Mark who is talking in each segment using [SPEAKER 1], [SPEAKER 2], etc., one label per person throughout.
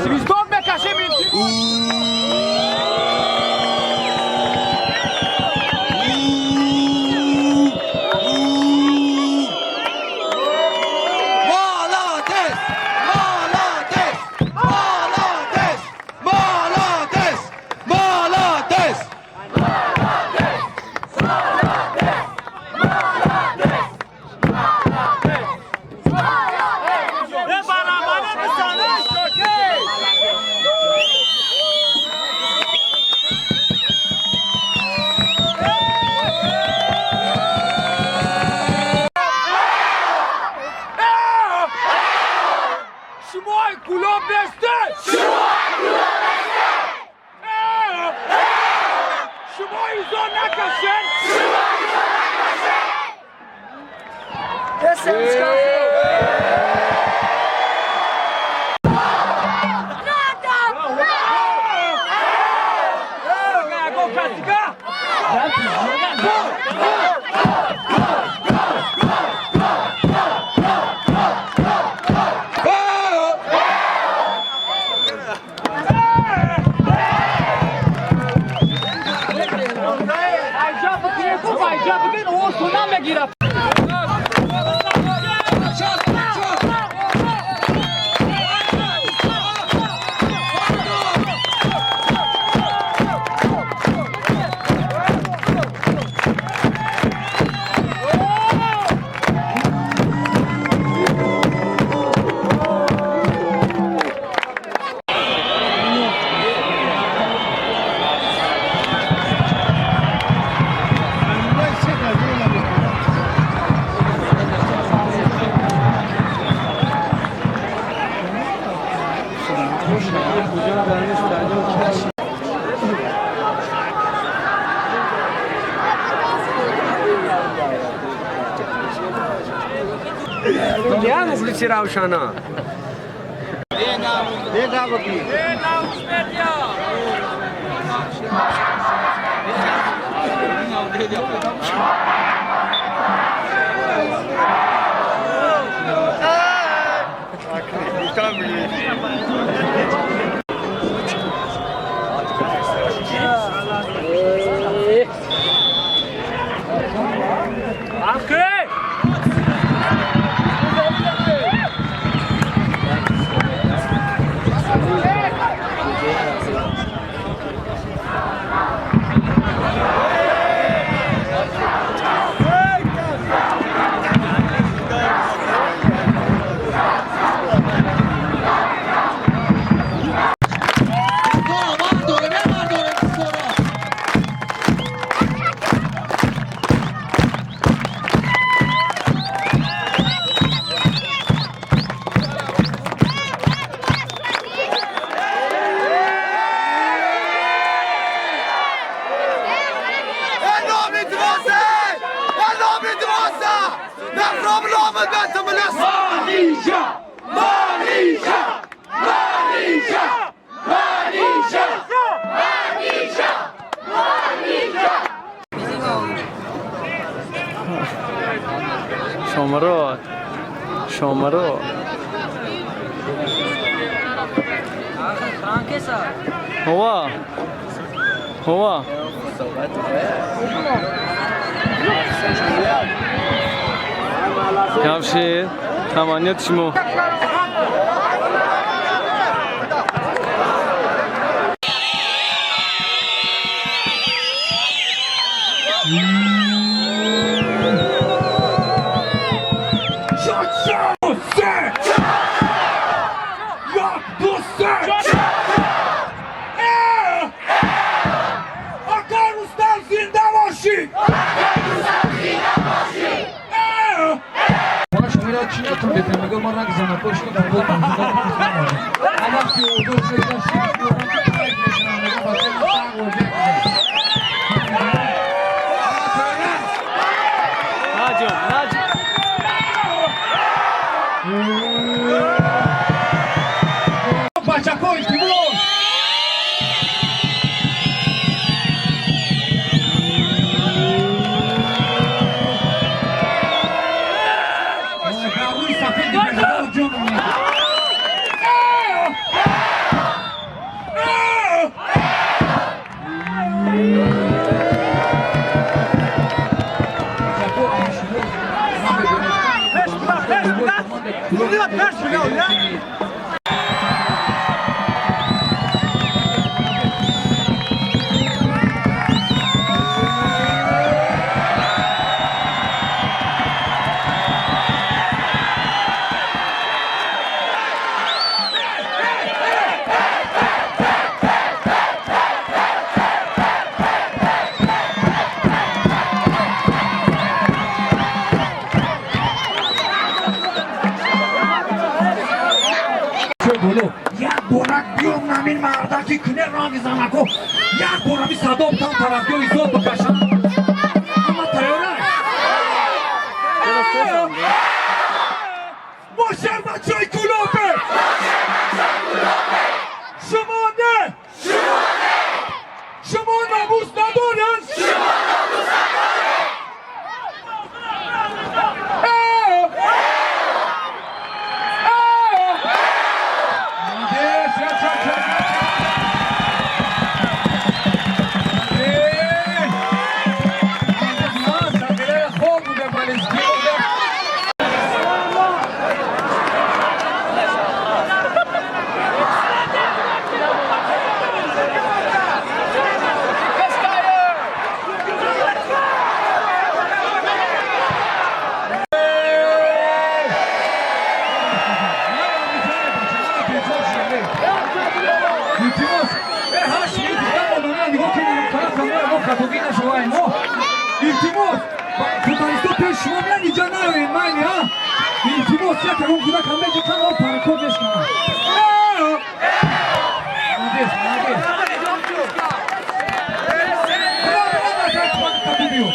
[SPEAKER 1] Свисток мекашем.
[SPEAKER 2] Молодец! Молодец! Молодец! Молодец! Молодец!
[SPEAKER 1] Шумои Кӯлоб нестед! Шумо изо накашед! Ягон касига? Айҷа бикунед, гуфт айҷа бикунед, овозтон намегирад.
[SPEAKER 3] Я мухлиси Равшана.
[SPEAKER 1] Анкей!
[SPEAKER 2] Em nome de você! Em nome de você! Manija! Manija! Manija! Manija! Manija! Manija!
[SPEAKER 4] Шомарод. Шомарод. Ҳова. Ҳова. Ҷамшед, таманниёти шумо.
[SPEAKER 1] Се! Як, ду, се! Э! Ака Рустам, зинда бошӣ! Э!
[SPEAKER 5] Шуморо чӣ натон бетем, мегӯ ма ранг занакор шуд, дар бол вақти одор
[SPEAKER 4] Наҷум, наҷум.
[SPEAKER 1] Бачако, илтимос!
[SPEAKER 5] Рӯи сафед.
[SPEAKER 1] Як бора биём намин мардаки куне ранги занако, як бора ми садом там тарафгоҳи зод бикашам. Ҳама тайёра? Мо шербачои Кӯлобе! Шумо не! Шумо номус надоред? Молодец! Я, ча, ча, ча, ча. Молодец! Молодец, ма, сагираи хоб буда, балезги буда. Илтимос, 8 минут дигар монда, нигоҳ кунед, тараф мо хатогӣ нашаваем мо. Илтимос, футболисто пеш шумо меян, иҷа наёед, майли, а? Илтимос, як ягон кӯдак ҳам меҷиқан, о паракот мешканад. Молодец, молодец. Бра, бра, бра, кату биё.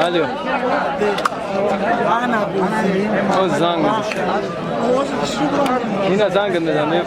[SPEAKER 4] Алло. О, занг. Ина занг мезанем.